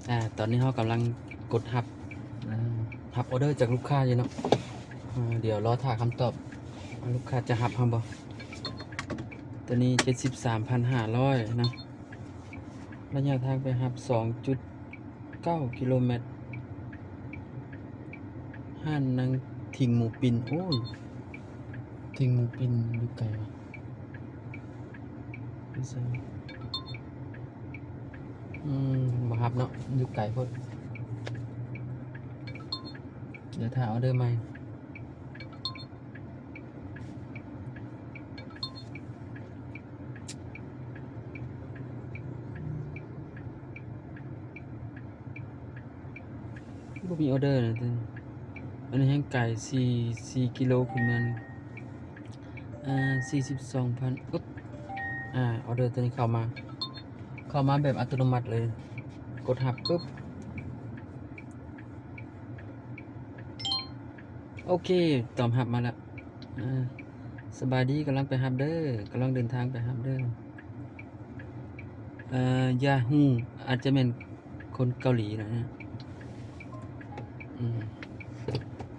ອາ ຕອນນີ້ເຮົາກຳລັງກົດຮັບ ອາ ຮັບອໍເດີຈາກລູກຄ້າຢູ່ເນາະ. ອາ ດຽວລໍຖ້າຄຳຕອບວ່າລູກຄ້າຈະຮັບເຮົາບໍ່. ໂຕນີ້ເຈັດສິບສາມພັນຫ້າຮ້ອຍເນາະ. ໄລຍະທາງໄປຮັບສອງຈຸດເກົ້າກິໂລແມັດ. ຮ້ານນາງທິງໝູປິ່ນ. ໂອ້ຍ ທິງໝູປິ່ນຢູ່ໄກວະ. ຢູ່ໃສ? ອືມ ບໍ່ຮັບເນາະ ຢູ່ໄກໂພດ. ດຽວຖ້າອໍເດີໃໝ່. ບໍ່ມີອໍເດີນະ. ອັນນີ້ແຮ່ງໄກ ສີ່ ສີ່ກິໂລຂຶ້ນເມືອງ. ອາ ສີ່ສິບສອງພັນ. ອຶບ ອາ ອໍເດີໂຕນີ້ເຂົ້າມາ ເຂົ້າມາແບບອັດຕະໂນມັດເລີຍ. ກົດຮັບປຶບ. ໂອເຄ ຕອບຮັບມາແລ້ວ. ອາ ສະບາຍດີ ກຳລັງໄປຮັບເດີ ກຳລັງເດີນທາງໄປຮັບເດີ. ເອີ ຢາຮູ້ ອາດຈະແມ່ນຄົນເກົາຫຼີນະ. ອືມ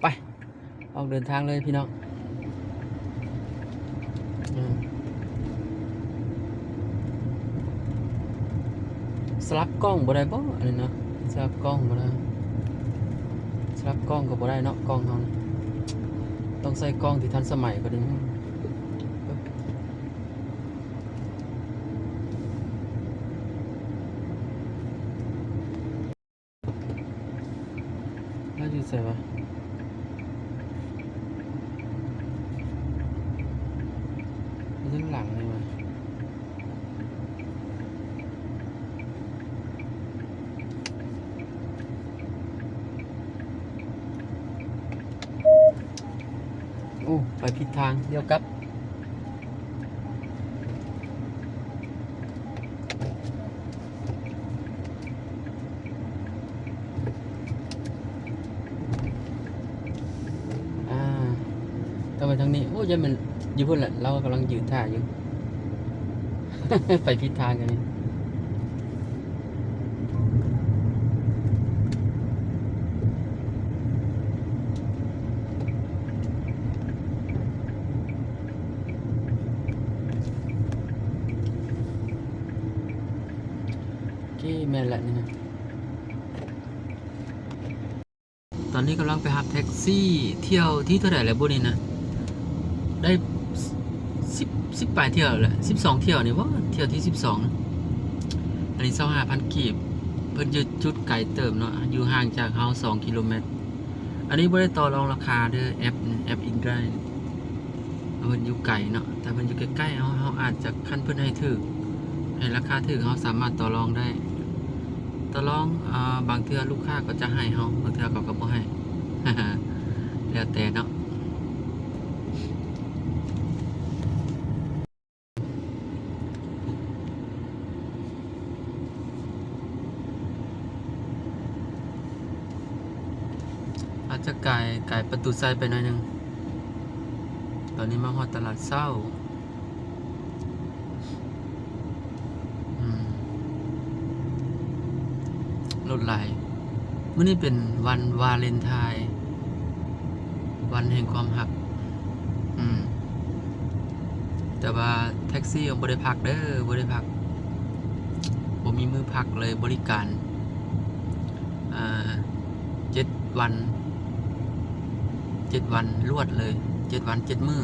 ໄປ ອອກເດີນທາງເລີຍພີ່ນ້ອງ. ອືມ ສະຫຼັບກ້ອງບໍ່ໄດ້ບໍ? ອັນນີ້ເນາະ ສະຫຼັບກ້ອງບໍ່ໄດ້. ສະຫຼັບກ້ອງກໍບໍ່ໄດ້ເນາະ ກ້ອງເຮົານະ ຕ້ອງໃຊ້ກ້ອງທີ່ທັນສະໄໝກວ່ານີ້. ລາວຢູ່ໃສວະ? ຢູ່ທາງຫຼັງນີ້ຫວາ. ໂອ້ ໄປຜິດທາງ ລ້ຽວກັບ. ອ່າ ຕ້ອງໄປທາງນີ້. ໂອ້ ຢ້ານແມ່ນຢູ່ພຸ້ນແຫຼະ ລາວກຳລັງຢືນຖ້າຢູ່. ໄປຜິດທາງອັນນີ້. ໂອເຄ ແມ່ນແຫຼະນີ້ນະ. ຕອນນີ້ກຳລັງໄປຮັບແທັກຊີ ທ່ຽວທີເທົ່າໃດແລ້ວບຸນີ້ນະ? ໄດ້ສິບ ສິບປາຍທ່ຽວແຫຼະ ສິບສອງທ່ຽວນີ້ບໍ? ທ່ຽວທີສິບສອງ. ອັນນີ້ຊາວຫ້າພັນກີບ. ເພິ່ນຢູ່ຈຸດໄກເຕີບເນາະ ຢູ່ຫ່າງຈາກເຮົາສອງກິໂລແມັດ. ອັນນີ້ບໍ່ໄດ້ຕໍ່ລອງລາຄາເດີ ແອັບ ແອັບອິນໄດຣ ເພິ່ນຢູ່ໄກເນາະ ຖ້າເພິ່ນຢູ່ໃກ້ໆ ເຮົາ ເຮົາອາດຈະ ຄັນເພິ່ນໃຫ້ຖືກ ໃຫ້ລາຄາຖືກ ເຮົາສາມາດຕໍ່ລອງໄດ້. ຕໍ່ລອງ ອາ ບາງເທື່ອລູກຄ້າກໍຈະໃຫ້ເຮົາ ບາງເທື່ອເຂົາກໍບໍ່ໃຫ້ ແລ້ວແຕ່ເນາະ. ອາດຈະກາຍ ກາຍປະຕູໄຊໄປໜ້ອຍໜຶ່ງ. ຕອນນີ້ມາຮອດຕະຫຼາດເຊົ້າ. ອືມ ລົດຫຼາຍ. ມື້ນີ້ເປັນວັນວາເລັນທາຍ ວັນແຫ່ງຄວາມຮັກ. ອືມ ແຕ່ວ່າແທັກຊີຍັງບໍ່ໄດ້ພັກເດີ ບໍ່ໄດ້ພັກ ບໍ່ມີມື້ພັກເລີຍ. ບໍລິການ ອ່າ ເຈັດວັນ ເຈັດວັນລວດເລີຍ ເຈັດວັນເຈັດມື້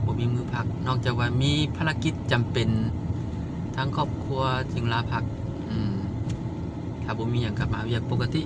ບໍ່ມີມື້ພັກ ນອກຈາກວ່າມີພາລະກິດຈຳເປັນທາງຄອບຄົວຈຶ່ງລາພັກ. ອືມ ຖ້າບໍ່ມີຫຍັງກໍມາວຽກປົກກະຕິ.